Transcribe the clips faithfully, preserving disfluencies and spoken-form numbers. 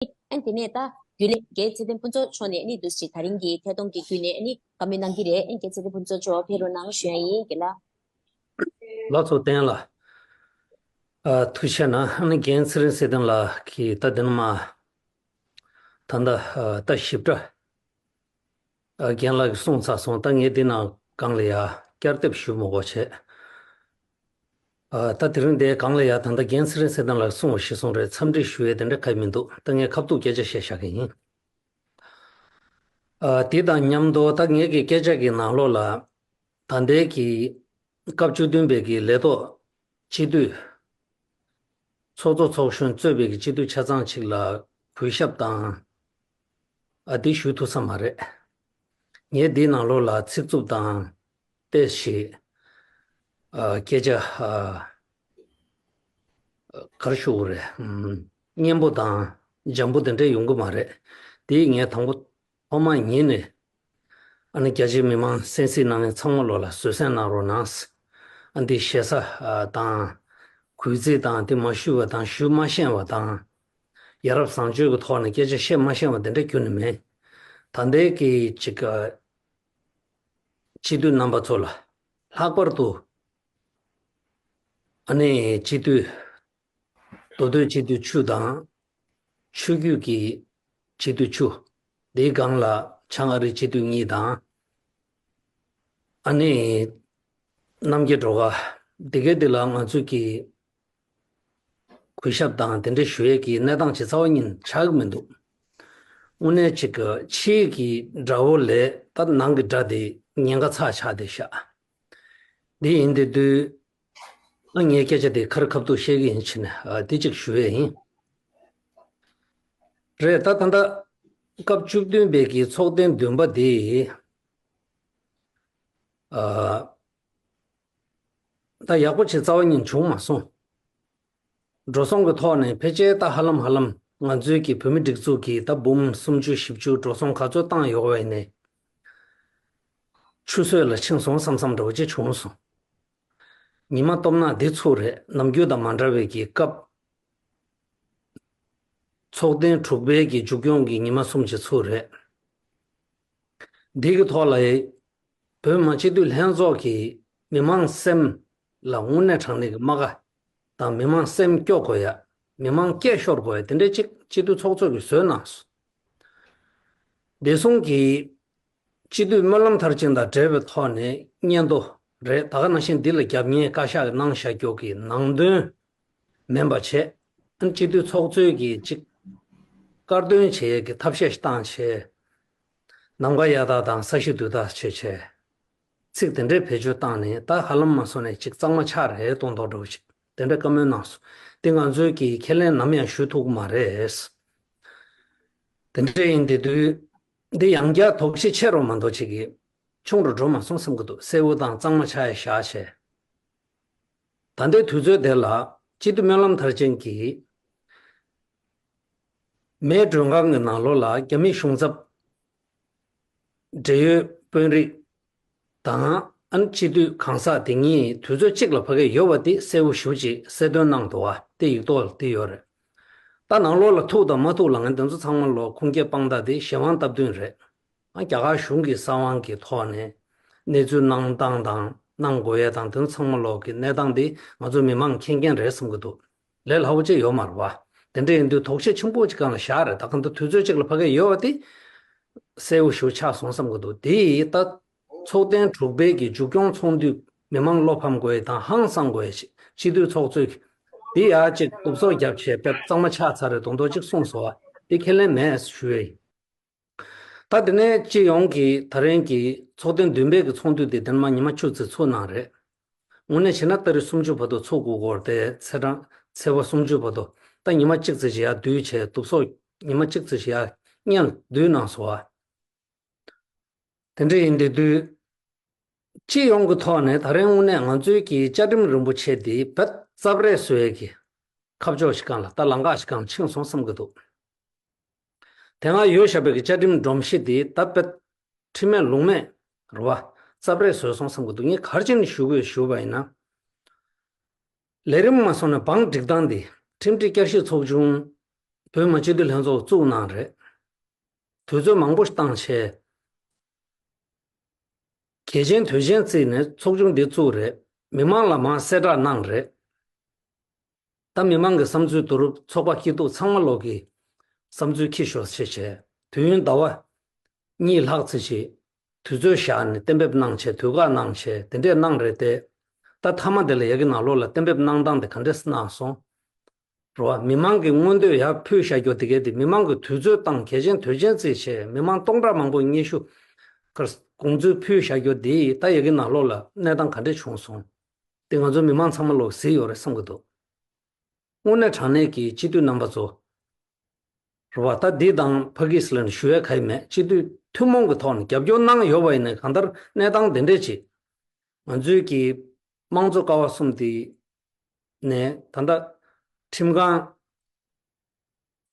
ཨ་ནི་དེ་ནས་ད་རྒྱུན་ལས་རྒན་ཚེ་བརྟན་ཕུན་ཚོགས་མཆོག་ནས་ཨ་ནི་འདུག་སེ་ད་རིང་གི་ཐད་གཏོང་གི་བརྒྱུད་ནས་ཨ་ནི་བཀའ་མོལ་གནང་གི་རེད། ཨ་ནི་རྒན་ཚེ་བརྟན་ཕུན་ཚོགས་མཆོག་ཕེབས་རོགས་གནང་ཞུ་ཡ་ཡིན། རྒན་ལགས། ལགས་སོ། བསྟན་ལགས། ཨ། ཐུགས་རྗེ་གནང་། ཨ་ནི་རྒན་ཚེ་རིང་ཚེ་བརྟན་ལགས་ཀྱིས་ད་དེ་ནས་མར་ད་ལྟ་ཨ་ད་ཞིབ་ཕྲ་ཨ་རྒན་ལགས་ཀྱིས་གསུངས་ཚར་སོང་། ད་ངས་འདི་ནང་སྒང་ལ་ཡ་བསྐྱར་ལྡབ་ཞུ་མི་དགོས་བྱས། ཨ། ད་དེ་རིང་འདིའི་སྒང་ལ་ཡ་ད་ལྟ་རྒན་ཚེ་རིང་ཚེ་བརྟན་ལགས་གསུངས་པ་གཞིར་བཟུང་རེད། འཚམས་འདྲི་ཞུ་ཡས་དེ་འདྲ་གང་ཡང་མི་འདུག་ད་ངས་ཁ་ཐུག་སྐད་ཆ་བཤད་བཞག་གི་ཡིན། ཨ། དེ་དང་མཉམ་དུ་ད་ངེད་ཀྱི་སྐད་ཆ་གི་ནང་ལོགས་ལ་ད་ལྟའི་གི་སྐབས་བཅུ་བདུན་པའི་གི་ལས་ཐོག་སྤྱི་འཐུས་ཚོགས་གཙོ་ཚོགས་གཞོན་གཙོས་པའི་གི་སྤྱི་འཐུས་ཆ་ཚང་ཅིག་ལ་གུས་ཞབས་དང་། ཨ། དེ་ཞུ་ཐུབ་ས་མ་རེད། ངས་འདིའི་ནང་ལོགས་ལ་ཚིག་རྩུབ་དང་ཏོག་ཙམ་ཨ་སྐད་ཆ་ཨ་ག་རེ་ཞུ་དགོས་རེད། ཨམ། སྙན་པོ་དང་འཇམ་པོ་དེ་འདྲ་ཡོང་གི་མ་རེད། དེ་ངས་དང་པོ་ཐོག་མ་ཉིད་ནས་ཨ་ནི་རྒྱ་ཆེའི་མི་མང་གསན་གཟིགས་གནང་མཁན་ཚང་མ་ལོགས་ལ་བཟོད་བསྲན་གནང་རོགས་གནང་། ཨ། འདི་ཞེ་ས་ཨ་དང་གུས་བརྩི་དང་དེ་མ་ཞུས་པ་དང་ཞུ་མ་ཤེས་པ་དང་། ཡ་རབས་བཟང་སྤྱོད་ཀྱི་ཐོག་ནས་སྐད་ཆ་བཤད་མ་ཤེས་པ་དེ་འདྲ་ཁྱོན་ནས་མེད། ད་ལྟའི་གི་ཅིག་ཨ་སྤྱི་འཐུས་རྣམ་པ་ཚོ་ལ་ལྷག་པར་དུ་ཨ་ནི་སྤྱི་འཐུས་མདོ་སྟོད་སྤྱི་འཐུས་བཅུ་དང་ཆོས་བརྒྱུད་ཀྱི་སྤྱི་འཐུས་བཅུ། དེའི་སྒང་ལ་བྱང་ཨ་རིའི་སྤྱི་འཐུས་གཉིས་དང་། ཨ་ནི་རྣམ་རྒྱལ་སྒྲོལ་དཀར། དེ་གའི་དེ་ལ་ང་ཚོས་ཀྱི་གུས་ཞབས་དང་དེ་འདྲ་ཞུ་ཡས་ཀྱི་གནས་སྟངས་ཅིག་རྩ་བ་ཉིད་ཆགས་ཀྱི་མི་འདུག་དངོས་གནས་ཅིག་གི་ཕྱིའི་གི་དགྲ་བོ་ལས་ད་ནང་གི་དགྲ་དེ་ཉེན་ཁ་ཚ་ཆགས་བསྡད་ཤག་འདི་ཡིན་དེ་དུས་ཨ་ངའི་སྐད་ཆ་དེ་ཁ་རི་ཁ་ཐུག་བཤད་ཀྱི་ཡིན་ཕྱིན་ཨ་དེ་གཅིག་ཞུ་ཡས་ཡིན། རེད། ད་ད་ལྟ་སྐབས་བཅུ་བདུན་པའི་གི་ཚོགས་ཐེངས་བདུན་པ་དེ་ཨ་ད་ཡག་པོ་ཅིག་རྩ་བ་ཉིད་བྱུང་མ་སོང་། འགྲོ་སོང་གི་ཐོག་ནས་ཕལ་ཆེར་ད་ཧ་ལམ་ཧ་ལམ་ང་ཚོའི་གི་བོད་མི་སྒྲིག་འཛུགས་ཀྱི་ད་འབུམ་སུམ་ཅུ་བཞི་བཅུ་འགྲོ་སོང་ག་ཚོད་བཏང་ཡོད་པ་ཡིན་ནའི་ཆུད་ཟོས་ལ་ཕྱིན་སོང་བསམ་བསམ་འདྲ་བོ་ཅིག་བྱུང་སོང་། ཉི་མ་སྟོབས་ན་འདི་ཚོ་རེད། ནམ་རྒྱུན་དང་མ་འདྲ་བའི་གི་སྐབས། ཚོགས་ཐེངས་དྲུག་པའི་གི་མཇུག་སྐྱོང་གི་ཉི་མ་གསུམ་གྱི་ཚུལ་རེད། འདི་གི་ཐོག་ལ་བོད་མི་མང་སྤྱི་འཐུས་ལྷན་ཚོགས་ཀྱིས་མི་མང་སེམས་ལ་དངོས་གནས་དྲང་གནས་ཀྱི་རྨ་ཁ་དང་མི་མང་སེམས་སྐྱོ་དགོས་ཡ། མི་མང་སྐད་ཤོར་དགོས་ཡ་དེ་འདྲའི་ཅིག་སྤྱི་འཐུས་ཚོགས་གཙོ་གིས་བཟོས་གནང་སོང་། བདེ་སྲུང་གི་སྤྱི་འཐུས་སྨོན་ལམ་མཐར་ཕྱིན་དང་འབྲེལ་བའི་ཐོག་ནས་སྙན་ཐོ་རེད། ད་ག་ནང་བཞིན་འདི་ལ་རྒྱབ་གཉེར་བཀའ་ཤག་གིས་གནང་བཞག་རྒྱུ་གི་ནང་དོན་མིན་པ་བྱས། སྤྱི་འཐུས་ཚོགས་གཙོས་ཀྱིས་ཅིག་དཀར་འདོན་བྱེད་ཡས་ཀྱི་ཐབས་ཤེས་ཤིག་བཏང་བྱས། ནམ་མཁའ་གཡའ་དག་དང་ས་གཞི་རྡུལ་དག་བྱས་བྱས། ཚིག་དེ་འདྲའི་བེད་སྤྱོད་བཏང་ནས་ད་ཧ་ལམ་མ་སོང་ནས་ཅིག་གཙང་མ་ཆགས་རེད་གཏོང་མདོག་འདྲ་བོ་ཅིག་དེ་འདྲ་བཀའ་མོལ་གནང་སོང་། དེ་ང་ཚོས་ཀྱིས་ཁས་ལེན་ནམ་ཡང་ཞུ་ཐུབ་ཀྱི་མ་རེད། དེ་འདྲ་ཡིན་དེ་དུས། འདི་ཡང་བསྐྱར་དོགས་གཞི་ཆེ་རུ་མ་འགྲོ་ཅིག་གི། ཆུང་རུ་འགྲོ་མ་སོང་བསམ་གྱི་འདུག་གསལ་བོ་དང་གཙང་མ་ཆགས་ཡ་བཞག་བྱས། ད་ལྟའི་དུས་ཚོད་དེ་ལ་སྤྱི་འཐུས་སྨོན་ལམ་མཐར་ཕྱིན་གྱིས། མེའི་མགྲོན་ཁང་གི་ནང་ལོགས་ལ་རྒྱ་མིའི་གཞུང་ཚབ། འབྲེལ་ཡོད་དཔོན་རིགས་དང་ཨ་ནི་སྤྱི་འཐུས་གང་ཟག་དེ་གཉིས་དུས་ཚོད་གཅིག་ལ་ཕ་གིར་ཡོད་པ་དེ་གསལ་བོ་ཞེ་པོ་ཅིག་གསལ་སྟོན་གནང་འདུག་བ། དེ་ཡིག་ཐོག་ལ་དེ་ཡོད་རེད། ད་ནང་ལོགས་ལ་ཐུག་དང་མ་ཐུག་ལབ་མཁན་དེ་ཚོ་ཚང་མ་ལོ་ཁུངས་སྐྱེལ་དཔང་རྟགས་དེ་གཞན་དབང་སྟབས་བསྟུན་རེད། ཨ་རྒྱ་གར་གཞུང་གི་གསང་བའི་གི་ཐོག་ནས་གནས་ཚུལ་གནང་སྟངས་དང་གནང་དགོས་ཡས་དང་དེ་ཚོ་ཚང་མ་ལོག་གི་གནས་སྟངས་དེ་ང་ཚོ་མི་མང་མཁྱེན་མཁན་རེད་བསམ་གྱི་འདུག་ལས་སླ་བོ་ཅིག་ཡོད་མ་རེད་བ། དེ་འདྲ་ཡིན་དུས་དོགས་གཞི་ཆེན་པོ་ཅིག་སྒང་ལ་བཞག་རེད། ད་གང་ལྟར་དུས་ཚོད་གཅིག་ལ་ཕ་གི་ཡོད་པ་དེ་གསལ་བོ་ཞེ་པོ་ཆགས་སོང་བསམ་གྱི་འདུག་དེ་ཡིས་ད་ཚོགས་ཐེངས་དྲུག་པའི་གི་མཇུག་སྐྱོང་ཚོགས་འདུས་མི་མང་བློ་ཕམ་དགོས་ཡས་དང་ཧང་སང་དགོས་ཡས་ཅིག་སྤྱི་འཐུས་ཚོགས་གཙོས་ཀྱི་དེ་ཡར་ཅིག་གཏུབ་སོ་བརྒྱབ་བྱས་དཔེ་གཙང་མ་ཆགས་ཚར་རེད་མདོག་མདོག་ཅིག་གསུངས་སོང་བ། དེ་ཁས་ལེན་མེད་ཞུ་ཡས་ཡིན། ད་དེ་ནས་སྤྱི་ཡོངས་ཀྱི་ད་རིང་གི་ཚོགས་ཐེངས་བདུན་པའི་གི་ཚོགས་འདུ་དེ་དེ་ནས་མར་ཉི་མ་བཅུ་ཙམ་ཚུགས་གནང་རེད། དངོས་གནས་བྱས་ན་ཏ་རིག་སུམ་ཅུ་བར་དུ་ཚུགས་དགོས་སྐོར་དེ་ཚེས་གྲངས་ཚེས་པ་སུམ་ཅུ་བར་དུ་ད་ཉི་མ་གཅིག་ཙམ་ཞིག་ཡར་བསྡུས་བྱས་གཏུབ་སོ་ཉི་མ་གཅིག་ཙམ་ཞིག་ཡར་སྔོན་ལ་བསྡུས་གནང་སོང་བ། དེ་འདྲ་ཡིན་དེ་དུས། སྤྱི་ཡོངས་ཀྱི་ཐོག་ནས་ད་རིང་དངོས་གནས་ང་ཚོའི་གི་བཅའ་ཁྲིམས་རིན་པོ་ཆེ་འདི་བེད་རྩབ་རེས་བཟོ་ཡས་ཀྱི་ཁ་ཕྱོགས་ཤིག་སྒང་ལ་ད་ལམ་ཁ་ཞིག་སྒང་ཕྱིན་སོང་བསམ་གྱི་འདུག་དེ་སྔ་ཡོད་བཞག་པའི་གི་བཅའ་ཁྲིམས་སྒྲོམ་གཞི་འདི་ད་བེད་ཁྲིམས་མེད་ལུགས་མེད་རེད་བ། རྩབ་རེས་བཟོས་སོང་བསམ་གྱི་འདུག་ངས་ག་རེ་བྱས་ནས་ཞུ་དགོས་ཞུས་པ་ཡིན་ན། ལས་རིམ་མ་སོང་ནས་བང་སྒྲིག་སྟངས་འདི་ཁྲིམས་སྒྲིག་བསྐྱར་ཞིབ་ཚོགས་ཆུང་ བོད་མི་སྤྱི་འཐུས་ལྷན་ཚོགས་བཙུགས་གནང་རེད། དུས་ཚོད་མང་པོ་བཏང་བྱས། གལ་ཆེན་དོན་ཆེན་བརྩིས་ནས་ཚོགས་ཆུང་འདི་བཙུགས་རེད། མི་མང་ལ་མར་གསལ་བསྒྲགས་གནང་རེད། ད་མི་མང་གི་བསམ་ཚུལ་བསྡུ་རུབ་ཚོགས་པ་སྐྱིད་སྡུག་ཚང་མ་ལོག་གི་བསམ་ཚུལ་ཁྱི་ཤོར་བྱས་བྱས། དུས་ཡུན་ཟླ་བ་གཉིས་ལྷག་ཙམ་ཞིག་དུས་ཚོད་བཞག་ནས་གཏན་འབེབས་གནང་བྱས། དུས་བཀག་གནང་བྱས། དེ་འདྲས་གནང་རེད་དེ། ད་མཐའ་མ་དེ་ལ་ཡ་གི་ནང་ལོགས་ལ་གཏན་འབེབས་གནང་སྟངས་དེ་ག་འདྲས་གནང་སོང་། རེད་བ། མི་མང་གི་མངོན་འདོད་ཡར་ཕུལ་བཞག་རྒྱུ་དེ་གས་དེ། མི་མང་གི་དུས་ཚོད་དང་གལ་ཆེན་དོན་ཆེན་བརྩིས་བྱས། མི་མང་སྟོང་ཕྲག་མང་པོ་སྙན་ཞུ་གར་དགོངས་ཚུལ་ཕུལ་བཞག་རྒྱུ་དེ། ད་ཡ་གི་ནང་ལོགས་ལ་གནས་སྟངས་ག་འདྲས་བྱུང་སོང་། དེ་ང་ཚོ་མི་མང་ཚང་མ་ལོག་གཟིགས་ཡོད་རེད་བསམ་གི་འདུག། དངོས་གནས་དྲང་གནས་ཀྱི་སྤྱི་འཐུས་རྣམ་པ་ཚོ། རེད་བ། ད་འདི་དང་ཕ་གིས་ལ་ནི་ཞུ་ཡ་ག་ཡི་མེད། སྤྱི་འཐུས་ཐུན་མོང་གི་ཐོག་ནས་རྒྱབ་སྐྱོར་གནང་ཡོད་པ་ཡིན་ན། གང་ལྟར་གནས་སྟངས་དེ་འདྲས་ཅིག། ང་ཚོའི་གི་དམངས་གཙོ་ཀ་བ་གསུམ་དེ་ནས་ད་ལྟ་ཁྲིམས་ཁང་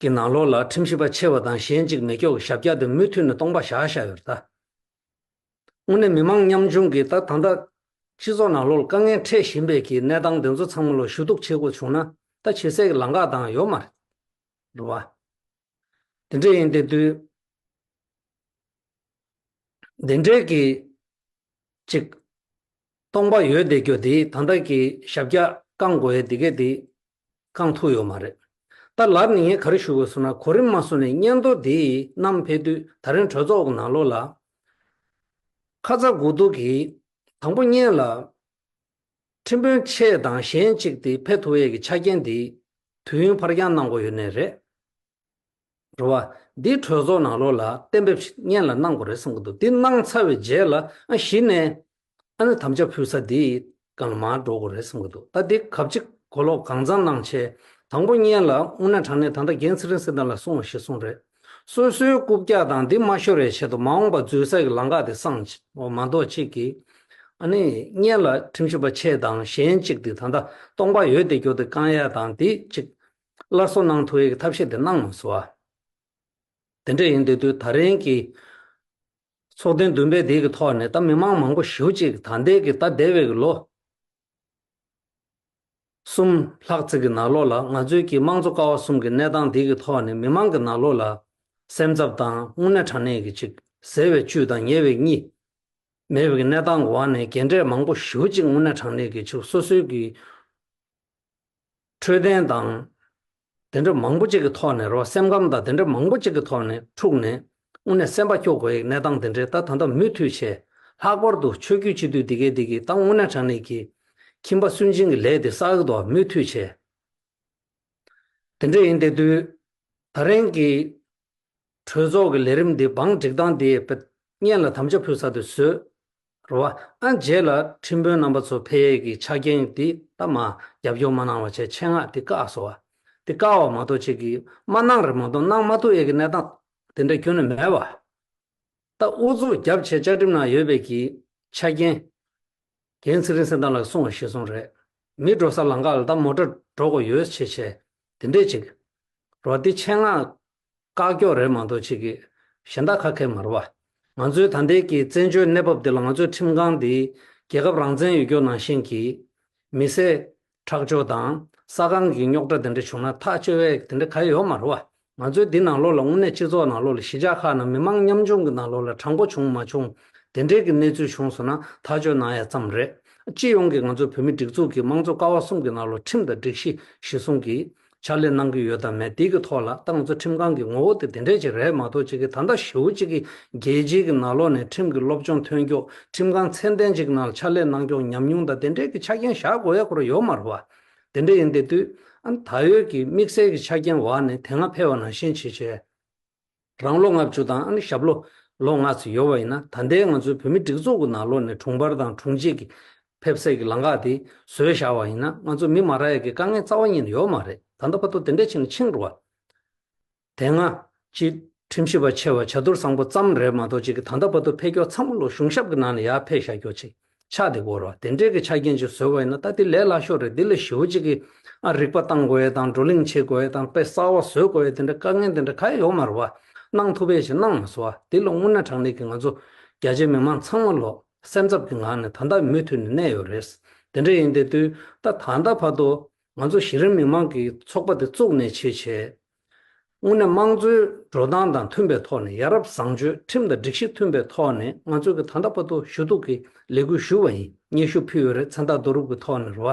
གི་ནང་ལོགས་ལ་ཁྲིམས་ཞིབ་པ་ཆེ་བ་དང་གཞན་གཅིག་མེད་སྐྱོག་གི་ཞབས་བཀྱག་དེ་མུ་མཐུད་ནས་སྟོང་པ་བཞག་བཞག་ཡོད་རེད་ད། དངོས་གནས་མི་མང་ཉམ་ཆུང་གི་ད་ད་ལྟ་སྤྱི་ཚོགས་ནང་ལོགས་ལ་དཀའ་ངལ་འཕྲད་བཞིན་པའི་གི་གནས་སྟངས་དེ་ཚོ་ཚང་མ་ལ་ཞུ་གཏུག་བྱེད་དགོས་བྱུང་ན། ད་བྱེད་སའི་གི་ལམ་ཁ་དང་ཡོད་མ་རེད། རེད་བ། དེ་འདྲ་ཡིན་དེ་དུས། དེ་འདྲའི་གི་ཅིག་སྟོང་པ་ཡོད་བསྡད་རྒྱུ་དེ། ད་ལྟ་གི་ཞབས་བཀྱག་བསྐང་དགོས་ཡས་དེ་གས་དེ་བསྐང་ཐུབ་ཡོད་མ་རེད། ད་ལར་ནས་ངས་ག་རེ་ཞུ་དགོས་སོང་ན། གོ་རིམ་མ་སོང་ནས་སྙན་ཐོ་དེ་བསྣམས་ཕེབས་དུས། ད་རིང་གྲོས་ཚོགས་ཀྱི་ནང་ལོགས་ལ་ཁ་ཚ་དགོས་གཏུགས་ཀྱིས་དང་པོ་སྔོན་ལ་ཁྲིམས་དཔོན་ཆེ་དང་གཞན་གཅིག་དེ་ཕེབས་ཐུབ་ཡས་ཀྱི་ཆ་རྐྱེན་དེ་དུས་ཡུན་ཕར་འགྱངས་གནང་དགོས་ཡོད་ནའི་རེད། རེད་བ། འདི་གྲོས་ཚོགས་ནང་ལོགས་ལ་གཏན་འབེབས་སྔོན་ལ་གནང་དགོས་རེད་བསམ་གྱི་འདུག། འདི་གནང་ཚར་བའི་རྗེས་ལ། ཨ། གཞི་ནས་ཨ་ནི་དམ་བཅའ་ཕུལ་ས་འདི་སྒང་ལ་མར་འགྲོ་དགོས་རེད་བསམ་གྱི་འདུག། ད་འདི་གབ་ཅིག་གོ་ལོག་གང་ཚང་གནང་བྱས། དང་པོ་སྔོན་ལ་དངོས་གནས་དྲང་གནས་ད་ལྟ་རྒན་ཚེ་རིང་སེང་གེ་ལགས་གསུངས་པ་བཞིན་གསུངས་རེད། སོ་སོའི་རྐུབ་བཀྱག་དང་འདི་མ་ཤོར་བའི་ཆེད་དུ་མ་འོངས་པ་འཛུལ་ས་གི་ལམ་ཁ་དེ་སངས་ཆེ་བ་མ་གཏོགས་ཅིག་གིས། ཨ་ནི་སྔོན་ལ་ཁྲིམས་ཞིབ་པ་ཆེ་དང་གཞན་གཅིག་དེ་ད་ལྟ་སྟོང་པ་ཡོད་བསྡད་རྒྱུ་དེ་བསྐང་ཡ་དང་དེ་ཅིག་སླར་གསོ་གནང་ཐུབ་ཡས་ཀྱི་ཐབས་ཤེས་དེ་གནང་མ་སོང་བ། དེ་འདྲ་ཡིན་དེ་དུས་ད་རིང་གི་ཚོགས་ཐེངས་བདུན་པའི་དེ་གི་ཐོག་ནས། ད་མི་མང་མང་པོ་ཞེ་པོ་ཅིག་ད་ལྟའི་གི་ད་འདས་པའི་གི་ལོ་གསུམ་ལྷག་ཙམ་གི་ནང་ལོགས་ལ་ང་ཚོའི་གི་དམངས་གཙོ་ཀ་བ་གསུམ་གི་གནས་སྟངས་དེ་གི་ཐོག་ནས་མི་མང་གི་ནང་ལོགས་ལ་སེམས་འཚབ་དང་། དངོས་གནས་དྲང་གནས་ཀྱི་ཅིག་ཟེར་བའི་བཅུད་དང་ཉེ་བའི་གཉིས་མེད་པའི་གི་གནས་སྟངས་འོག་ནས། རྒན་གྲས་མང་པོ་ཞེ་པོ་ཅིག་དངོས་གནས་དྲང་གནས་ཀྱི་ཅིག་སོ་སོའི་གི་འཕྲོད་བསྟེན་དང་དེ་འདྲ་མང་པོ་ཅིག་གི་ཐོག་ནས། རེད་བ། སེམས་ཁམས་དང་དེ་འདྲ་མང་པོ་ཅིག་གི་ཐོག་ནས་འཁྲུགས་ནས། དངོས་གནས་སེམས་པ་སྐྱོ་དགོས་ཡག་གནས་སྟངས་དེ་འདྲས་ད་ད་ལྟ་མུ་མཐུད་བྱས། ལྷག་པར་དུ་ཆོས་བརྒྱུད་སྤྱི་འཐུས་དེ་གས་དེ་གིས་ད་དངོས་གནས་དྲང་གནས་ཀྱི་ཁྱིམ་པ་སུན་འབྱིན་གྱི་ལས་དེ་བསགས་ཀྱི་འདུག། མུ་མཐུད་བྱས། དེ་འདྲ་ཡིན་དེ་དུས། ད་རིང་གི་གྲོས་ཚོགས་ཀྱི་ལས་རིམ་འདི་བང་སྒྲིག་སྟངས་འདི་སྔོན་ལ་དམ་བཅའ་ཕུལ་ས་དེ་བཟོས། རེད་བ། ཨ། རྗེས་ལ་ཁྲིམས་དཔོན་རྣམ་པ་ཚོ་ཕེབས་ཡས་ཀྱི་ཆ་རྐྱེན་འདི་ད་མར་རྒྱབ་སྐྱོར་མ་གནང་བ་བྱས། ཆེད་མངགས་འདི་བཀག་སོང་བ། འདི་བཀག་པ་མ་གཏོགས་ཅིག་གིས་མ་གནང་རེད་མ་གཏོགས་གནང་མ་ཐུབ་ཡས་ཀྱི་གནས་སྟངས་དེ་འདྲ་ཁྱོན་ནས་མེད་པ། ད་ཨུ་ཚུགས་རྒྱབ་བྱས་བཅའ་ཁྲིམས་ནང་ཡོད་པའི་གི་ཆ་རྐྱེན། རྒན་ཚེ་རིང་སེང་གེ་ལགས་གསུངས་པ་བཞིན་གསུངས་རེད། མི་འགྲོ་ས་ལམ་ཁ་ལ་ད་མོ་ཊ་འགྲོ་དགོས་ཡོད་བྱས་བྱས། དེ་འདྲས་ཅིག་རེད་བ། འདི་ཆེད་མངགས་བཀག་ཀྱོག་རེད་མ་གཏོགས་ཅིག་གི་གཞན་དག་ག་གེ་མ་རེད་བ། ང་ཚོའི་ད་ལྟའི་གི་བཙན་བྱོལ་གནས་བབ་འདི་ལ་ང་ཚོའི་ཁྲིམས་ཁང་འདི་རྒྱལ་ཁབ་རང་བཙན་ཡོད་རྒྱུ་ནང་བཞིན་གྱི་མི་སེར་ཁྲག་སྦྱོར་དང་ས་ཁང་གི་རྙོག་དྲ་དེ་འདྲ་བྱུང་ན་ཐག་གཅོད་པའི་དེ་འདྲ་ག་ཡོད་མ་རེད་བ། ང་ཚོའི་འདི་ནང་ལོགས་ལ་དངོས་གནས་སྤྱི་ཚོགས་ནང་ལོགས་ལ་གཞིས་ཆགས་ཁག་ནང་མི་མང་ཉམ་ཆུང་གི་ནང་ལོགས་ལ་དྲང་པོ་བྱུང་མ་བྱུང་དེ་འདྲའི་གི་གནས་ཚུལ་བྱུང་སོང་ན་ཐག་གཅོད་གནང་ཡ་ཙམ་རེད། སྤྱི་ཡོངས་ཀྱི་ང་ཚོའི་བོད་མི་སྒྲིག་འཛུགས་ཀྱི་དམངས་གཙོ་ཀ་བ་གསུམ་གྱི་ནང་ལོགས་ཁྲིམས་དང་སྒྲིག་གཞི་གཞི་བཟུང་གིས་ཕྱག་ལས་གནང་གི་ཡོད་དམ་མེད་དེ་གི་ཐོག་ལ་ད་ང་ཚོ་ཁྲིམས་ཁང་གི་ངོ་བོ་དེ་དེ་འདྲས་ཅིག་རེད་མ་གཏོགས་ཅིག་གི་ད་ལྟ་ཞེ་པོ་ཅིག་གི་རྒྱལ་སྤྱིའི་གི་ནང་ལོགས་ནས་ཁྲིམས་ཀྱི་སློབ་སྦྱོང་ཐོན་ཀྱོག། ཁྲིམས་ཁང་ཚད་ལྡན་ཅིག་ནང་ལ་ཕྱག་ལས་གནང་ཀྱོག་ཉམས་མྱོང་དང་དེ་འདྲའི་གི་ཆ་རྐྱེན་བཞག་དགོས་ཡ་ཁོ་རང་ཡོད་མ་རེད་བ། དེ་འདྲ་ཡིན་དེ་དུས། ཨ། ད་ཡོད་ཀྱི་དམིགས་བསལ་གྱི་ཆ་རྐྱེན་འོག་ནས་དེ་སྔ་ཕེབས་པ་ནང་བཞིན་བྱས་བྱས། རང་ལོ་ལྔ་བཅུ་དང་། ཨ་ནི་ཞབས་ལོ་ལོ་ལྔ་ཙམ་ཡོད་པ་ཡིན་ན། ད་ལྟའི་ང་ཚོའི་བོད་མི་སྒྲིག་འཛུགས་ཀྱི་ནང་ལོགས་ནས་དྲུང་འཕར་དང་དྲུང་ཆེ་གི་ཕེབས་སའི་གི་ལམ་ཁ་དེ་བཟོས་བཞག་པ་ཡིན་ན། ང་ཚོ་མི་མ་རག་ཡ་གི་དཀའ་ངལ་རྩ་བ་ཉིད་ནས་ཡོད་མ་རེད། ད་ལྟ་བར་དུ་དེ་འདྲ་བྱས་ནས་ཕྱིན་འགྲོ་བ། དེ་སྔ་སྤྱི་ཁྲིམས་ཞིབ་པ་ཆེ་བ་བྱ་དུར་བཟང་པོ་ཙམ་རེད་མ་གཏོགས་ཅིག་གི་ད་ལྟ་བར་དུ་ཕེབས་ཀྱོག་ཚང་མ་ལོ་གཞུང་ཞབས་ཀྱི་ནང་ནས་ཡར་ཕེབས་བཞག་ཀྱོག་ཅིག་ཆགས་བསྡད་ཀྱི་ཡོད་རེད་བ། དེ་འདྲའི་གི་ཆ་རྐྱེན་ཅིག་བཟོས་པ་ཡིན་ན། ད་དེ་ལས་སླ་ཤོས་རེད། དེ་ལས་ཞེ་པོ་ཅིག་གི། ཨ། རིག་པ་བཏང་དགོས་ཡས་དང་བགྲོ་གླེང་བྱེད་དགོས་ཡས་དང་དཔེ་གསར་བ་བཟོ་དགོས་ཡས་དེ་འདྲ་དཀའ་ངལ་དེ་འདྲ་ག་ཡོད་མ་རེད་བ། གནང་ཐུབ་པ་ཞིག་གནང་མ་སོང་བ། དེ་ལ་དངོས་གནས་དྲང་གནས་ཀྱི་ང་ཚོ་རྒྱ་ཆེ་མི་མང་ཚང་མ་ལོ་སེམས་འཚབ་ཀྱི་ངང་ནས་ད་ལྟ་མུ་མཐུད་ནས་གནས་ཡོད་རེད། དེ་འདྲ་ཡིན་དེ་དུས་ད་ད་ལྟ་བར་དུ་ང་ཚོ་གཞི་རིམ་མི་མང་གི་ཚོགས་པ་དེ་བཙུགས་ནས་བྱས་བྱས། དངོས་གནས་དམངས་གཙོའི་འགྲོ་སྟངས་དང་མཐུན་པའི་ཐོག་ནས། ཡ་རབས་བཟང་སྤྱོད་ཁྲིམས་དང་སྒྲིག་གཞི་མཐུན་པའི་ཐོག་ནས། ང་ཚོས་ཀྱི་ད་ལྟ་བར་དུ་ཞུ་གཏུག་གི་ལས་འགུལ་ཞུས་པ་ཡིན། སྙན་ཞུ་ཕུལ་ཡོད་རེད། མཚན་རྟགས་བསྡུ་རུབ་ཀྱི་ཐོག་ནས་རེད་བ།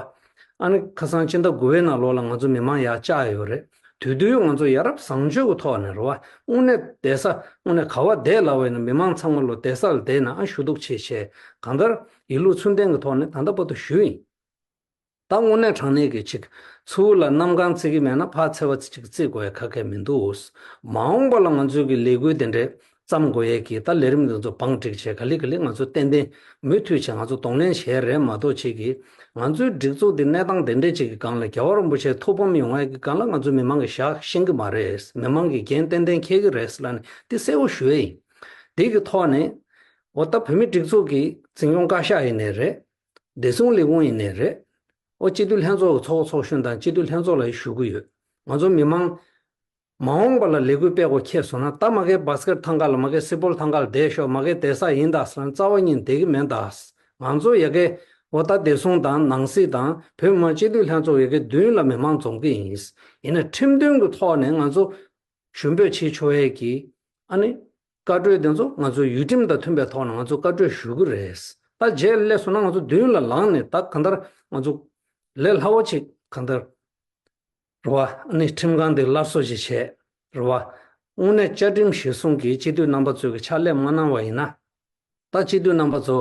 ཨ་ནི་ཁ་སང་སྤྱི་ཟླ་དགུ་པའི་ནང་ལོགས་ལ་ང་ཚོ་མི་མང་ཡར་བཅར་ཡོད་རེད། དེ་དུས་ང་ཚོ་ཡ་རབས་བཟང་སྤྱོད་ཀྱི་ཐོག་ནས་རེད་བ། དངོས་གནས་བསྡད་ས། དངོས་གནས་ག་པར་བསྡད་ལབ་པ་ཡིན་ན། མི་མང་ཚང་མ་ལོ་བསྡད་ས་ལ་བསྡད་ནས་ཨ་ཞུ་གཏུག་བྱེད་བྱས། གང་ལྟར་ཡིན་ལུགས་ཚུལ་ལྡན་གྱི་ཐོག་ནས་ད་ལྟ་བར་དུ་ཞུས་ཡིན། ད་དངོས་གནས་དྲང་གནས་ཀྱི་ཅིག་ཚུར་ལ་གནམ་གང་བརྩི་གི་མེད་ན། ཕར་འཚེ་བ་ཅིག་བརྩི་དགོས་ཡ་ག་གེ་མི་འདུག། མ་འོངས་པ་ལ་ང་ཚོའི་གི་ལས་འགུལ་དེ་འདྲས་བརྩམ་དགོས་ཡས་ཀྱི་ད་ལས་རིམ་དེ་ཚོ་བང་བསྒྲིགས་བྱས། ག་ལེ་ག་ལེ་ང་ཚོ་ཏན་ཏན་མུ་མཐུད་བྱས་ང་ཚོ་གདོང་ལེན་བྱས་རེད་མ་གཏོགས། ཅིག་གི་ང་ཚོའི་སྒྲིག་འཛུགས་འདི་གནས་སྟངས་དེ་འདྲས་ཅིག་གི་སྒང་ལ་རྒྱལ་བ་རིན་པོ་ཆེ་ཐུགས་ཕམ་ཡོང་ཡས་ཀྱི་སྒང་ལ་ང་ཚོ་མི་མང་གི་ཞག་ཤེས་གི་མ་རེད། མི་མང་གི་འགན་ཏན་ཏན་འཁྱེར་གི་རེད་ལབ་ནས་དེ་གསལ་བོ་ཞུ་ཡས་ཡིན། དེ་གི་ཐོག་ནས་འོ་ད་བོད་མི་སྒྲིག་འཛུགས་ཀྱི་འཛིན་སྐྱོང་བཀའ་ཤག་ཡིན་ནའི་རེད། བདེ་སྲུང་ལས་ཁུངས་ཡིན་ནའི་རེད། ཨོ་སྤྱི་འཐུས་ལྷན་ཚོགས་ཀྱི་ཚོགས་གཙོ་ཚོགས་གཞོན་དང་སྤྱི་འཐུས་ལྷན་ཚོགས་ལ་ཞུ་གི་ཡོད། ང་ཚོ་མི་མང་མ་འོངས་པ་ལ་ལས་འགུལ་སྤེལ་དགོས་ཁེལ་སོང་ན། ད་མ་གི་བྷ་སི་ཀེཊ་ཐང་ག་ལ། མ་གི་སིལ་བོལ་ཐང་ག་ལ་བསྡད་ཤོག། མ་གི་བསྡད་ས་ཡིན་ད་ཟེར་ན་རྩ་བ་ཉིད་བསྡད་གི་མེད་ད། ང་ཚོ་ཡ་གི་འོ་ད་བདེ་སྲུང་དང་ནང་སྲིད་དང་བོད་མི་མང་སྤྱི་འཐུས་ལྷན་ཚོགས་ཡ་གི་མདུན་ལ་མི་མང་འཛོམས་གི་ཡིན། ཡིན་ན་ཁྲིམས་མཐུན་གྱི་ཐོག་ནས་ང་ཚོ་ཞུ་འབོད་བྱེད་ཆོག་ཡས་ཀྱི་ཨ་ནི་བཀའ་འཁྲོལ་དེ་ཚོ་ང་ཚོའི་ཡུལ་ཁྲིམས་དང་མཐུན་པའི་ཐོག་ནས་ང་ཚོ་བཀའ་འཁྲོལ་ཞུ་གི་རེད། ད་རྗེས་སླེབས་སོང་ན་ང་ཚོ་མདུན་ལ་ལངས་ནས་ད་གང་ལྟར་ང་ཚོ་ལས་སླ་བོ་ཅིག་གང་ལྟར་རེད་བ། ཨ་ནི་ཁྲིམས་ཁང་དེ་སླར་གསོ་ཅིག་བྱས་རེད་བ། དངོས་གནས་བཅའ་ཁྲིམས་གཞིར་བཟུང་གིས་སྤྱི་འཐུས་རྣམ་པ་ཚོས་ཀྱི་ཕྱག་ལས་མ་གནང་བ་ཡིན་ན། ད་སྤྱི་འཐུས་རྣམ་པ་ཚོ་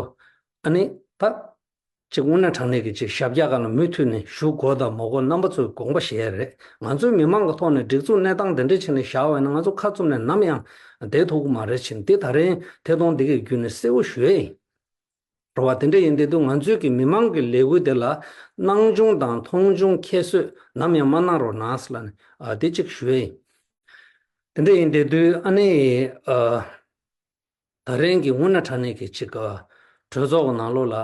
ཨ་ནི་ད་ཅིག་དངོས་གནས་དྲང་གནས་ཀྱི་ཅིག་ཞབས་བཀྱག་སྒང་ལ་མུ་མཐུད་ནས་བཞུགས་དགོས་དང་མ་དགོས་རྣམ་པ་ཚོས་དགོངས་པ་བཞེས་རེད། ང་ཚོའི་མི་མང་གི་ཐོག་ནས་སྒྲིག་འཛུགས་གནས་སྟངས་དེ་འདྲ་བྱས་ནས་བཞག་པ་ཡིན་ན་ང་ཚོ་ཁ་བཙུམ་ནས་ནམ་ཡང་བསྡད་ཐུབ་ཀྱི་མ་རེད་ཕྱིན། དེ་ད་རིང་ཐད་གཏོང་འདི་གའི་བརྒྱུད་ནས་གསལ་བོ་ཞུ་ཡས་ཡིན། རེད་བ། དེ་འདྲ་ཡིན་དུས་ང་ཚོའི་གི་མི་མང་གི་ལས་འགུལ་དེ་ལ་སྣང་ཆུང་དང་མཐོང་ཆུང་ཁྱད་གསོད་ནམ་ཡང་མ་གནང་རོགས་གནང་ཟེར་ལབ་ནས་ཨ་དེ་གཅིག་ཞུ་ཡས་ཡིན། དེ་འདྲ་ཡིན་དུས་ཨ་ནི་ཨ། ད་རིང་གི་དངོས་གནས་དྲང་གནས་ཀྱི་ཅིག་གྲོས་ཚོགས་ཀྱི་ནང་ལོགས་ལ་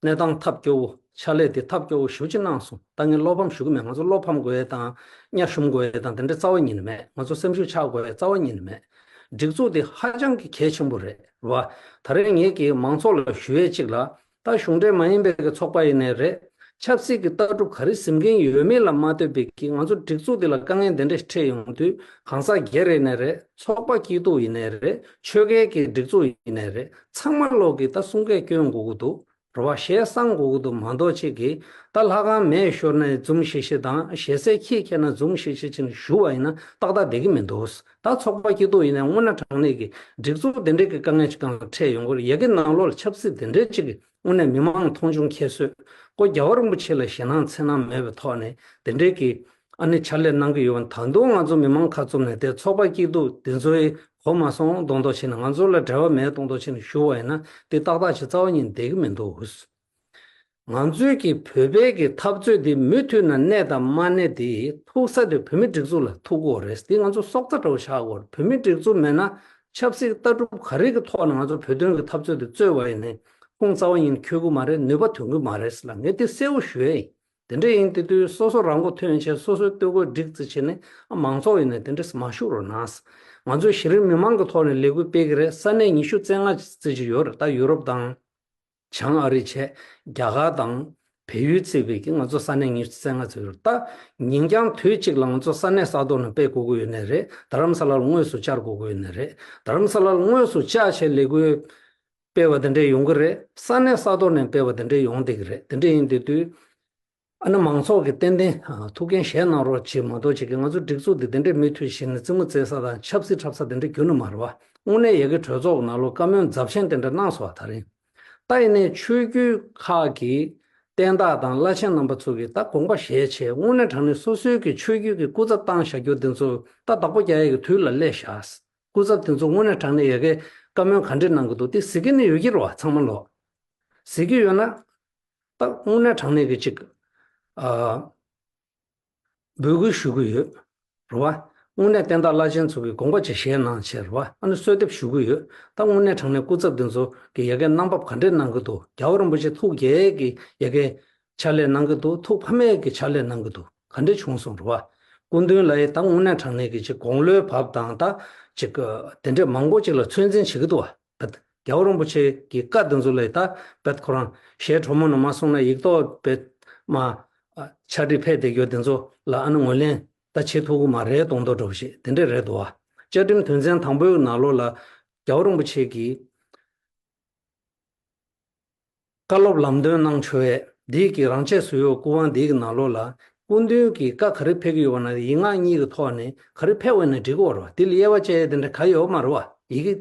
གནས་སྟངས་ཐབས་སྐྱོ་བོ། ཕྱག་ལས་དེ་ཐབས་སྐྱོ་བོ་ཞེ་པོ་ཅིག་གནང་སོང་། ད་ངས་བློ་ཕམ་ཞུ་གི་མེད། ང་ཚོ་བློ་ཕམ་དགོས་ཡས་དང་གཉའ་ཞུམ་དགོས་ཡས་དང་དེ་འདྲ་རྩ་བ་ཉིད་ནས་མེད། ང་ཚོ་སེམས་ཤུགས་ཆག་དགོས་ཡས་རྩ་བ་ཉིད་ནས་མེད། སྒྲིག་འཛུགས་དེ་ཧ་ཅང་གི་གལ་ཆེན་པོ་རེད་བ། ད་རིང་ངེད་ཀྱིས་མང་ཚོགས་ལ་ཞུ་ཡས་གཅིག་ལ། ད་གཞུང་འབྲེལ་མ་ཡིན་པའི་གི་ཚོགས་པ་ཡིན་ནའི་རེད། ཆབ་སྲིད་ཀྱི་ལྟ་གྲུབ་ག་རེ་འཛིན་མཁན་ཡོད་མེད་ལ་མ་ལྟོས་པའི་གི་ང་ཚོ་སྒྲིག་འཛུགས་འདི་ལ་དཀའ་ངལ་འདི་འདྲ་འཕྲད་ཡོང་དུས་གང་ཟག་སྒེར་ཡིན་ནའི་རེད། ཚོགས་པ་སྐྱིད་སྡུག་ཡིན་ནའི་རེད། ཆོལ་ཁའི་གི་སྒྲིག་འཛུགས་ཡིན་ནའི་རེད། ཚང་མ་ལོག་གི་ད་གསུང་སྐད་སྐྱོན་དགོས་ཀྱི་འདུག་རེད་བ། ཞེ་སང་དགོས་ཀྱི་འདུག་མ་གཏོགས་ཅིག་གི་ད་ལྷ་ཁང་མེ་ཤོར་ནས་འཛུམ་ཤིག་ཤིག་དང་ཞལ་ཟས་ཁྱི་ཁྱེར་ན་འཛུམ་ཤིག་ཤིག་བྱས་ནས་བཞུགས་པ་ཡིན་ན་ཏག་ཏག་བསྡད་ཀྱི་མི་འདུག་ད་ཚོགས་པ་སྐྱིད་སྡུག་ཡིན་ནའི་དངོས་གནས་དྲང་གནས་ཀྱི་སྒྲིག་འཛུགས་འདི་འདྲའི་གི་དཀའ་ངལ་ཅིག་སྒང་ལ་འཕྲད་ཡོང་གི་རེད། ཡ་གི་ནང་ལོགས་ལ་ཆབ་སྲིད་འདི་འདྲའི་ཅིག་གི་དངོས་གནས་མི་མང་མཐོང་ཆུང་ཁྱད་གསོད། ཁོ་རྒྱལ་བ་རིན་པོ་ཆེ་ལ་ཞེད་སྣང་འཚེར་སྣང་མེད་པའི་ཐོག་ནས་དེ་འདྲའི་གི་ཨ་ནི་ཕྱག་ལས་གནང་གི་ཡོད། ད་དུང་ང་ཚོ་མི་མང་ཁ་བཙུམ་ནས་དེ་ཚོགས་པ་སྐྱིད་སྡུག་དེ་ཚོའི་གོ་མ་སོང་མདོག་མདོག་བྱས་ནས་ང་ཚོ་ལ་འབྲེལ་བ་མེད་མདོག་མདོག་བྱས་ནས་བཞུགས་པ་ཡིན་ན་དེ་ཏག་ཏག་ཅིག་རྩ་བ་ཉིད་བསྡད་ཀྱི་མི་འདུག་ང་ཚོའི་གི་བོད་པའི་གི་འཐབ་རྩོད་འདི་མུ་མཐུད་ནས་གནས་དང་མ་གནས་དེ་ཐུག་ས་དེ་བོད་མི་སྒྲིག་འཛུགས་ལ་ཐུག་གི་ཡོད་རེད། དེ་ང་ཚོ་སྲོག་རྩ་འདྲ་བོ་ཆགས་ཀྱི་ཡོད་རེད། བོད་མི་སྒྲིག་འཛུགས་མེད་ན་ཆབ་སྲིད་ལྟ་གྲུབ་ག་རེ་གི་ཐོག་ནས་ང་ཚོ་བོད་དོན་གི་འཐབ་རྩོད་དེ་རྩོད་པ་ཡིན་ནའི་ཁུངས་རྩ་བ་ཡིན་འཁྱོལ་གི་མ་རེད། ནུས་པ་ཐོན་གི་མ་རེད་ཟེར་ལབ་ངས་དེ་གསལ་བོ་ཞུ་ཡས་ཡིན། དེ་འདྲ་ཡིན་དེ་དུས་སོ་སོ་རང་མགོ་ཐོན་བྱས་སོ་སོའི་ལྟོ་གོས་སྒྲིག་རྩིས་བྱས་ནས་ཨ་མང་ཚོགས་ཡིན་ནའི་དེ་འདྲ་མ་ཞུགས་རོགས་གནང་། ང་ཚོས་གཞི་རིམ་མི་མང་གི་ཐོག་ནས་ལས་འགུལ་སྤེལ་གི་རེད། ས་གནས་ཉི་ཤུ་རྩ་ལྔ་ཙམ་ཅིག་ཡོད་རེད། ད་ཡུ་རོབ་དང་། བྱང་ཨ་རི་བྱས། རྒྱ་གར་དང་བལ་ཡུལ་བརྩིས་པའི་གི་ང་ཚོ་ས་གནས་ཉི་ཤུ་རྩ་ལྔ་ཙམ་ཡོད་རེད། ད་ཉིན་རྐྱང་དུས་གཅིག་ལ་ང་ཚོ་ས་གནས་ས་ཐོག་ནས་སྤེལ་དགོས་ཀྱི་ཡོད་ནའི་རེད། རྡ་རམ་ས་ལར་དངོས་སུ་བཅར་དགོས་ཀྱི་ཡོད་ནའི་རེད། རྡ་རམ་ས་ལར་དངོས་སུ་བཅར་བྱས་ལས་འགུལ་སྤེལ་བ་དེ་འདྲས་ཡོང་གི་རེད། ས་གནས་ས་ཐོག་ནས་སྤེལ་བ་དེ་འདྲས་ཡོང་བསྡད་ཀྱི་རེད། དེ་འདྲས་ཡིན་དུས་དུས། ཨ་ནི་མང་ཚོགས་ཀྱིས་ཏན་ཏན་ཨ་ཐུགས་འགན་བཞེས་གནང་རོགས་བྱེད་མ་གཏོགས་ཅིག་གིས་ང་ཚོ་སྒྲིག་འཛུགས་འདི་དེ་འདྲས་མུ་མཐུད་བྱས་ནས་རྩེད་མོ་རྩེ་ས་དང་ཆབ་སྲིད་འཁྲབ་ས་དེ་འདྲས་འགྱུར་ནི་མ་རེད་བ། དངོས་གནས་ཡ་གི་གྲོས་ཚོགས་ཀྱི་ནང་ལོགས་བཀའ་མོལ་ཚབས་ཆེན་དེ་འདྲ་གནང་སོང་བ་ད་རིང་། ད་ཡིན་ནའི་ཆོས་བརྒྱུད་ཁག་གི་བསྟན་བདག་དང་བླ་ཆེན་རྣམ་པ་ཚོ་གིས་ད་དགོངས་པ་བཞེས་བྱས་དངོས་གནས་དྲང་གནས་སོ་སོའི་གི་ཆོས་བརྒྱུད་ཀྱི་སྐུ་ཚབ་བཏང་བཞག་རྒྱུ་དེ་ཚོ་ད་བདག་པོ་རྒྱག་ཡ་གི་དུས་ལ་སླེབས་བཞག་སྐུ་ཚབ་དེ་ཚོ་དངོས་གནས་དྲང་གནས་ཡ་གི་བཀའ་མོལ་ག་འདྲས་གནང་གི་འདུག་དེ་གཟིགས་ཀྱི་ནི་ཡོད་ཀྱི་རེད་བ། ཚང་མ་ལོག་གཟིགས་ཀྱི་ཡོད་ན། ད་དངོས་གནས་དྲང་གནས་ཀྱི་ཅིག་ཨ། འབོད་སྐུལ་ཞུ་གི་ཡོད། རེད་བ། དངོས་གནས་བསྟན་བདག་བླ་ཆེན་ཚོ་གི་དགོངས་པ་ཅིག་བཞེས་གནང་བྱས་རེད་བ། ཨ་ནི་གསོལ་འདེབས་ཞུ་གི་ཡོད། ད་དངོས་གནས་དྲང་གནས་སྐུ་ཚབ་འདི་ཚོ་གི་ཡ་གི་གནང་བབ་ག་འདྲས་གནང་གི་འདུག་རྒྱལ་བ་རིན་པོ་ཆེ་ཐུགས་དགྱེས་ཀྱི་ཡ་གི་ཕྱག་ལས་གནང་གི་འདུག་ཐུགས་ཕམ་ཡས་ཀྱི་ཕྱག་ལས་གནང་གི་འདུག་ག་འདྲས་བྱུང་སོང་རེད་བ། སྐུ་མདུན་ལ་ཡི་ད་དངོས་གནས་དྲང་གནས་ཀྱི་ཅིག་དགུང་ལོའི་བབ་དང་ད་ཅིག་དེ་འདྲས་མང་པོ་ཅིག་ལ་ཚོད་འཛིན་བྱེད་ཀྱི་འདུག་བ། རྒྱལ་བ་རིན་པོ་ཆེ་གི་བཀའ་དེ་ཚོ་ལ་ད་བེད་ཁོ་རང་ཞལ་དྲོན་མོ་ནང་མ་སོང་ན་ཡིག་ཐོག་བེད་མ་ཕྱག་བྲིས་ཕེབས་བསྡད་རྒྱུ་དེ་ཚོ་ལ་ཨ་ནི་ངོས་ལེན་ ད་བྱེད་ཐུབ་ཀྱི་མ་རེད་མདོག་མདོག་འདྲ་བོ་ཞིག་དེ་འདྲས་རེད་འདུག་བ། བཅའ་ཁྲིམས་དོན་ཚན་དང་པོའི་ནང་ལོགས་ལ་རྒྱལ་བ་རིན་པོ་ཆེ་གིས་བཀའ་སློབ་ལམ་སྟོན་གནང་ཆོག་ཡས་འདི་གི་རང་ཆས་སུ་ཡོད་སྐུ་དབང་འདི་གི་ནང་ལོགས་ལ་སྐུ་མདུན་གྱིས་བཀའ་ག་རེ་ཕེབས་ཀྱི་ཡོད་པ་ན་ཡིག་ངག་གཉིས་ཀྱི་ཐོག་ནས་ག་རེ་ཕེབས་པ་ན་འགྲིག་གི་ཡོད་རེད་བ། དེ་ལ་དབྱེ་བ་བཅད་ཡས་དེ་འདྲ་ག་ཡོད་མ་རེད་བ། ཡི་གེ་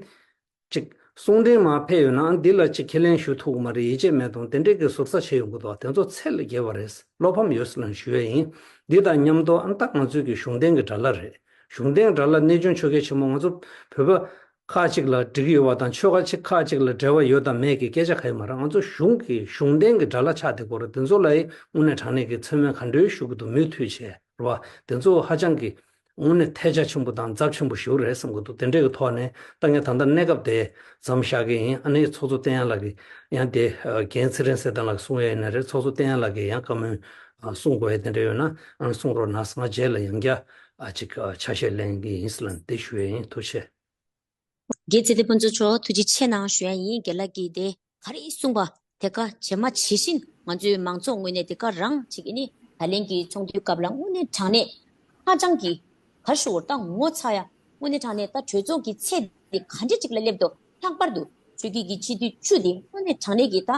གཅིག་གསུང་འཕྲིན་མར་ཕེབས་ཡོད་ན་འདི་ལ་གཅིག་ཁས་ལེན་ཞུ་ཐུབ་ཀྱི་མ་རེད། ཡིད་ཆེས་མེད་དང་དེ་འདྲས་ཀྱི་ཟུར་ཟ་བྱས་ཡོང་གི་འདུག་དེ་ཚོ་ཚད་ལས་བརྒལ་བ་རེད། བློ་ཕམ་ཡོད་ཟེར་ལབ་ཞུ་ཡས་ཡིན། འདི་དང་མཉམ་དུ་ཨ་ད་ང་ཚོའི་གི་གཞུང་ལྡན་གྱི་དགྲ་ལྷ་རེད། གཞུང་ལྡན་དགྲ་ལྷ་གནས་ཆུང་ཆོས་རྒྱལ་ཆེན་པོ་ང་ཚོ་བོད་པ་ཁག་ཅིག་ལ་འགྲིག་གི་ཡོད་པ་དང་ཆོལ་ཁ་ཅིག་ཁག་ཅིག་ལ་འབྲེལ་བ་ཡོད་དང་མེད་ཀྱི་སྐད་ཆ་ག་ཡོད་མ་རེད། ང་ཚོ་གཞུང་གི་གཞུང་ལྡན་གྱི་དགྲ་ལྷ་ཆགས་བསྡད་ཀྱི་ཡོད་རེད། དེ་ཚོ་ལ་དངོས་གནས་དྲང་གནས་ཀྱི་མཚན་སྨད་ག་འདྲས་ཞུ་གི་འདུག་མུ་མཐུད་བྱས་རེད་བ། དེ་ཚོ་ཧ་ཅང་གི་དངོས་གནས་ཐལ་ཆ་ཆེན་པོ་དང་ཚབས་ཆེན་པོ་ཞིག་རེད་བསམ་གྱི་འདུག་དེ་འདྲས་ཀྱི་ཐོག་ནས་ད་ངས་ད་ལྟ་གནས་སྐབས་དེ་མཚམས་བཞག་གི་ཡིན། ཨ་ནི་ཚོགས་གཙོ་བསྟན་ཡར་ལགས་ཀྱིས་ཡང་དེ་རྒན་ཚེ་རིང་གསེར་ལྡན་ལགས་གསུང་ཡས་ཡིན་ན་རེད། ཚོགས་གཙོ་བསྟན་ཡར་ལགས་ཀྱིས་ཡང་བཀའ་མོལ་གསུང་དགོས་ཡས་དེ་འདྲ་ཡོད་ན་ཨ་ནི་གསུང་རོགས་གནང་། ང་རྗེས་ལ་ཡང་བསྐྱར་ཅིག་ཆ་ཤས་ལེན་གྱི་ཡིན་ཟེར་ལ་དེ་ཞུ་ཡས་ཡིན། ཐུགས་རྗེ་ཆེ། རྒན་ཚེ་བརྟན་ཕུན་ཚོགས་མཆོག་ཐུགས་རྗེ་ཆེ་གནང་ཞུ་ཡ་ཡིན། རྒན་ལགས་ཀྱིས་དེ་ག་རེ་གསུངས་པ་དེ་ག་ཇེ་མ་ཇེ་ཞན་ང་ཚོའི་མང་ཚོགས་ངོས་ནས་དེ་ག་རང་ཅིག་ཨ་ནི་ད་ལན་གྱི་ཚོགས་འདུའི་སྐབས་ལ་དངོས་གནས་དྲང་གནས་ཧ་ཅང་གི་ག་རེ་ཞུ་དགོས་རེད། ད་ངོ་ཚ་ཡ། དངོས་གནས་དྲང་གནས་ད་གྲོས་ཚོགས་ཀྱི་ཚད་དེ་ག་འདྲ་ཅིག་ལ་སླེབས་འདུག་ལྷག་པར་དུ་ཆོས་བརྒྱུད་ཀྱི་སྤྱི་འཐུས་བཅུ་དེ་དངོས་གནས་དྲང་གནས་ཀྱི་ད་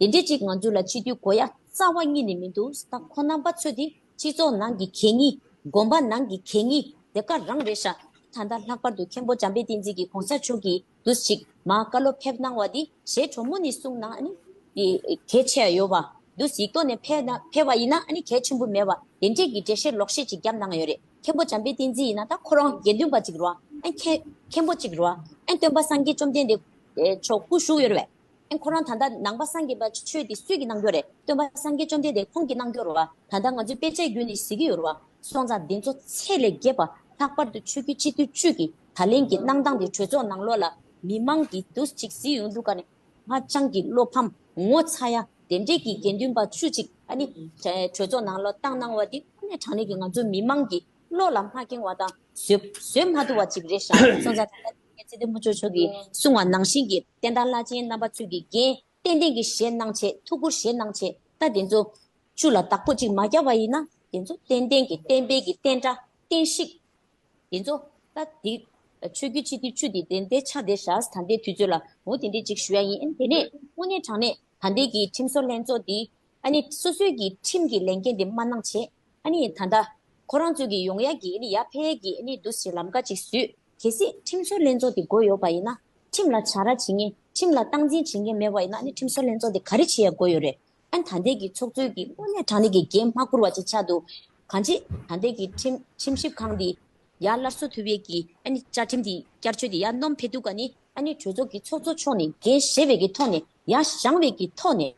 དེ་འདྲས་ཅིག་ང་ཚོ་ལ་སྤྱི་འཐུས་དགོས་ཡ་རྩ་བ་ཉིད་ནས་མི་འདུག་ད་ཁོང་རྣམ་པ་ཚོ་དེ་སྤྱི་ཚོགས་ནང་གི་གད་སྙིགས། དགོན་པ་ནང་གི་གད་སྙིགས་དེ་ག་རང་རེད་ཤག་ད་ལྟ་ལྷག་པར་དུ་མཁན་པོ་འཇམ་དཔལ་བསྟན་འཛིན་གྱིས་གོང་ས་མཆོག་གིས་འདུག་ཅིག་མར་བཀའ་སློབ་ཕེབས་གནང་བ་འདི་ཞེ་དྲོན་མོ་ནས་གསུངས་གནང་། ཨ་ནི་འདི་གལ་ཆེ་ཡོད་པ། འདུག་ཡིག་ཐོག་ནས་ཕེབས་ན་ཕེབས་པ་ཡིན་ན་ཨ་ནི་གལ་ཆེན་པོ་མེད་པ་དེ་འདྲས་ཀྱི་འགྲེལ་བཤད་ལོག་བཤད་ཅིག་བརྒྱབ་གནང་ཡོད་རེད། མཁན་པོ་འཇམ་དཔལ་བསྟན་འཛིན་ཡིན་ན་ད་ཁོ་རང་དགེ་འདུན་པ་ཅིག་རེད་བ། ཨ་མཁན་མཁན་པོ་ཅིག་རེད་བ། ཨ་སྟོན་པ་སངས་རྒྱས་བཅོམ་ལྡན་འདས་མཆོག་སྐུ་བཞུགས་ཡོད་རེད་བས། ཨེ་ཁོ་རང་ད་ལྟ་ནང་པ་སངས་རྒྱས་པ་ཆོས་དེ་སུས་ཀྱིས་གནང་རྒྱུ་རེད། སྟོན་པ་སངས་རྒྱས་བཅོམ་ལྡན་འདས་ཁོང་གིས་གནང་རྒྱུ་རེད་བ། ད་ལྟ་ང་ཚོའི་དཔེ་ཆའི་བརྒྱུད་ནས་གཟིགས་ཀྱི་ཡོད་རེད་བ། སོང་ཙང་དེ་ཚོ་ཚད་ལས་བརྒལ་བ། ལྷག་པར་དུ་ཆོས་བརྒྱུད་སྤྱི་འཐུས་བཅུ་གི་ད་ལན་གྱི་གནང་སྟངས་དེ་གྲོས་ཚོགས་ནང་ལོགས་ལ་མི་མང་གིས་འདུག་ཅིག་གཟིགས་ཡོང་དུས་ཀ་ནས་ཧ་ཅང་གི་བློ་ཕམ་ངོ་ཚ་ཡ་དེ་འདྲས་ཀྱི་དགེ་འདུན་པ་བཅུ་ཅིག་ཨ་ནི་གྲོས་ཚོགས་ནང་ལོགས་བཏང་གནང་བ་འདི་དངོས་གནས་དྲང་གནས་ཀྱི་ང་ཚོ་མི་མང་གི་བློ་ལ་མ་འགེང་བ་དང་བཟོད་བཟོད་མ་ཐུབ་པ་ཅིག་རེད་ཤག་སོང་ཙང་ད་ལྟ་ངས་ཚེ་བརྟན་ཕུན་ཚོགས་མཆོག་གིས་གསུངས་པ་ནང་བཞིན་གྱི་བསྟན་དར་བླ་ཆེན་རྣམ་པ་ཚོས་ཀྱི་འགན་ཏན་ཏན་གྱི་བཞེས་གནང་བྱས། ཐུགས་ཁུར་བཞེས་གནང་བྱས། ད་དེ་ཚོ་བཅུ་ལ་བདག་པོ་ཅིག་མ་བརྒྱབ་པ་ཡིན་ན་དེ་ཚོ་ཏན་ཏན་གྱི་བསྟན་པའི་གི་བསྟན་དགྲ་བསྟན་བཤིག་དེ་ཚོ་ད་དེ་ཆོས་བརྒྱུད་སྤྱི་འཐུས་བཅུ་དེ་དེ་འདྲའི་ཆ་དེ་བཞག་ད་ལྟའི་དུས་ཚོད་ལ་འོ་དེ་འདྲས་ཅིག་ཞུ་ཡ་ཡིན། དེ་ནས་དངོས་གནས་དྲང་གནས་ད་ལྟའི་གི་ཁྲིམས་བཟོ་ལྷན་ཚོགས་དེ་ཨ་ནི་སོ་སོའི་གི་ཁྲིམས་ཀྱི་ལས་འགན་དེ་མ་གནང་བྱས། ཨ་ནི་ད་ལྟ་ཁོ་རང་ཚོས་ཀྱི་ཡོང་ཡ་གི་ཨ་ནི་ཡར་ཕེབས་ཡ་གི་ཨ་ནི་འདུག་སེ་ལམ་ཀ་ཅིག་བཟོས། གལ་སྲིད་ཁྲིམས་བཟོ་ལྷན་ཚོགས་དེ་དགོས་ཡོད་པ་ཡིན་ན། ཁྲིམས་ལ་བྱ་ར་བྱེད་མཁན། ཁྲིམས་ལ་སྟངས་འཛིན་བྱེད་མཁན་མེད་པ་ཡིན་ན་ཨ་ནི་ཁྲིམས་བཟོ་ལྷན་ཚོགས་དེ་ག་རེ་བྱེད་ཡ་དགོས་ཡོད་རེད། ཨ་ནི་ད་ལྟའི་གི་ཚོགས་གཙོས་ཀྱི་དངོས་གནས་དྲང་གནས་ཀྱི་འགན་མ་འཁུར་བ་ཅིག་ཆགས་འདུག་གང་ཅི་ད་ལྟའི་གི་ཁྲིམས་ཁྲིམས་ཞིབ་ཁང་དེ་ཡར་སླར་གསོ་ཐུབ་ཡས་ཀྱི་ཨ་ནི་བཅའ་ཁྲིམས་དེ་བསྐྱར་བཅོས་དེ་ཡར་སྣོན་ཕེབས་དུས་ཀ་ནི་ཨ་ནི་གྲོས་ཚོགས་ཀྱི་ཚོགས་གཙོ་མཆོག་ནས་འགན་བཞེས་པའི་གི་ཐོག་ནས་ཡར་བཞེངས་པའི་གི་ཐོག་ནས།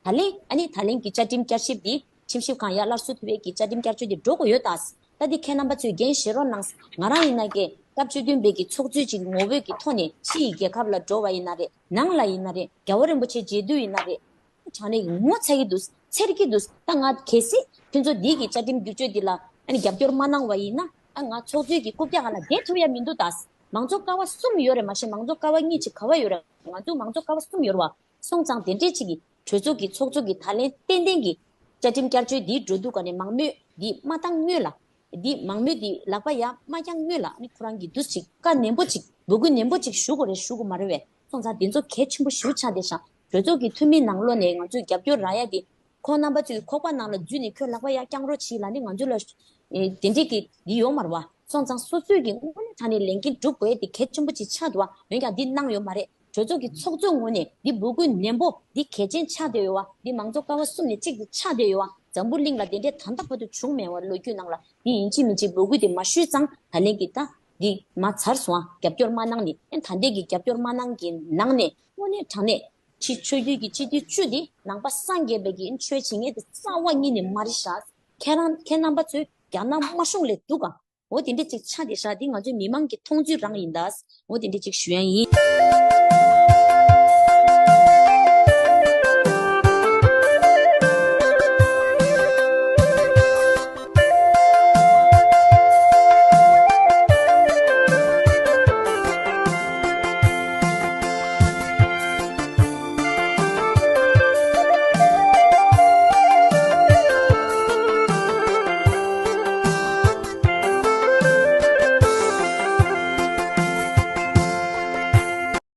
ད་ལན་ཨ་ནི་ད་ལན་གྱི་བཅའ་ཁྲིམས་བསྐྱར་ཞིབ་འདི་ཁྲིམས་ཞིབ་ཁང་ཡར་སླར་གསོ་ཐུབ་པའི་གི་བཅའ་ཁྲིམས་བསྐྱར་བཅོས་འདི་འགྲོ་དགོས་ཡོད་ད། ད་འདི་ཁྱེད་རྣམ་པ་ཚོས་འགན་བཞེས་རོགས་གནང་། ང་རང་ཡིན་ན་གི་སྐབས་བཅུ་བདུན་པའི་གི་ཚོགས་གཙོའི་ཅིག་ངོ་བོའི་གི་ཐོག་ནས་ཕྱི་ཡི་རྒྱལ་ཁབ་ལ་འགྲོ་བ་ཡིན་ན་རེད། ནང་ལ་ཡིན་ན་རེད། རྒྱལ་བ་རིན་པོ་ཆེ་མཇལ་དུས་ཡིན་ན་རེད། དྲང་གནས་ངོ་ཚ་གི་འདུག་འཚེར་གི་འདུག་ད་ང་གལ་སྲིད་ཁྱོད་ཚོ་འདི་གི་བཅའ་ཁྲིམས་བསྒྱུར་བཅོས་འདི་ལ་ཨ་ནི་རྒྱབ་སྐྱོར་མ་གནང་བ་ཡིན་ན་ཨ་ང་ཚོགས་གཙོའི་གི་རྐུབ་བཀྱག་སྒང་ལ་བསྡད་ཐུབ་ཡ་མི་འདུག་ད། མང་གཙོ་ཀ་བ་གསུམ་ཡོད་རེད། མ་གཞི་མང་གཙོ་ཀ་བ་གཉིས་ཅིག་ག་བ་ཡོད་རེད། ང་ཚོ་མང་གཙོ་ཀ་བ་གསུམ་ཡོད་རེད་བ། སོང་ཙང་དེ་འདྲས་ཅིག་གི་གྲོས་ཚོགས་ཀྱི་ཚོགས་གཙོ་གི་ད་ལན་ཏན་ཏན་གྱི་བཅའ་ཁྲིམས་བསྐྱར་བཅོས་འདིའི་འགྲོ་འདུག་ག་ནས་མང་མོས་འདི་མ་བཏང་སྔོན་ལ། འདི་མང་མོས་འདི་ལག་པ་ཡར་མ་བརྐྱངས་སྔོན་ལ་ཨ་ནི་ཁོ་རང་གི་འདུག་ཅིག་བཀའ་ནན་པོ་ཅིག་འབོད་སྐུལ་ནན་པོ་ཅིག་ཞུ་དགོས་རེད་ཞུ་དགོས་མ་རེད་བས། སོང་ཙང་འདི་ཚོ་གལ་ཆེན་པོ་ཞེ་པོ་ཆགས་བསྡད་ཤག་གྲོས་ཚོགས་ཀྱི་འཐུས་མི་ནང་ལོགས་ནས་ང་ཚོས་རྒྱབ་སྐྱོར་རག་ཡ་དེ། ཁོང་རྣམ་པ་ཚོས་ཁོག་པ་ནང་ལ་འཛུལ་ནས་ཁྱོད་ལག་པ་ཡར་བརྐྱངས་རོགས་བྱེད་ལབ་ནས་ང་ཚོ་ལ། ཨེ་དེ་འདྲས་ཀྱི་འདི་ཡོད་མ་རེད་བ། སོང་ཙང་སོ་སོས་ཀྱི་དངོས་གནས་དྲང་གནས་ལས་འགན་སྒྲུབ་དགོས་ཡ་དེ་གལ་ཆེན་པོ་ཅིག་ཆགས་འདུག་བ། འོན་ཀྱང་འདི་གནང་ཡོད་མ་རེད། གྲོས་ཚོགས་ཀྱི་ཚོགས་གཙོའི་ངོས་ནས་འདི་འབོད་སྐུལ་ནན་པོ་འདི་གལ་ཆེན་ཆགས་བསྡད་ཡོད་བ། འདི་མང་གཙོ་ཀ་བ་གསུམ་ནས་གཅིག་འདི་ཆགས་བསྡད་ཡོད་བ། འཛམ་བུ་གླིང་ལ་དེ་འདྲས་ད་ལྟ་བར་དུ་བྱུང་མེད་བ། ལོ་རྒྱུས་ནང་ལ་འདི་ཡིན་གཅིག་མིན་གཅིག་འབོད་སྐུལ་དེ་མ་ཞུས་ཙང་ད་ལན་གྱི་ད་འདི་མ་ཚར་སོང་ཨ། རྒྱབ་སྐྱོར་མ་གནང་ནས་ཨེ་ད་ལྟའི་གི་རྒྱབ་སྐྱོར་མ་གནང་གི་ནང་ནས་དངོས་གནས་དྲང་གནས་ཕྱི་ཆོས་བརྒྱུད་ཀྱི་སྤྱི་འཐུས་བཅུ་འདི་ནང་པ་སངས་རྒྱས་པའི་གི་ཆོས་བྱེད་མཁན་དེ་རྩ་བ་ཉིད་ནས་མ་རེད་ཤག་ཁྱེད་རང་ཁྱེད་རྣམ་པ་ཚོས་རྒྱ་ནག་དམར་གཞུང་ལས་སྡུག་ག་འོ་དེ་འདྲ་ཅིག་ཆགས་བསྡད་ཤག་འདི་ང་ཚོའི་མི་མང་གི་མཐོང་ཚུལ་རང་ཡིན་ད། འོ་དེ་འདྲ་ཅིག་ཞུ་ཡ་ཡིན།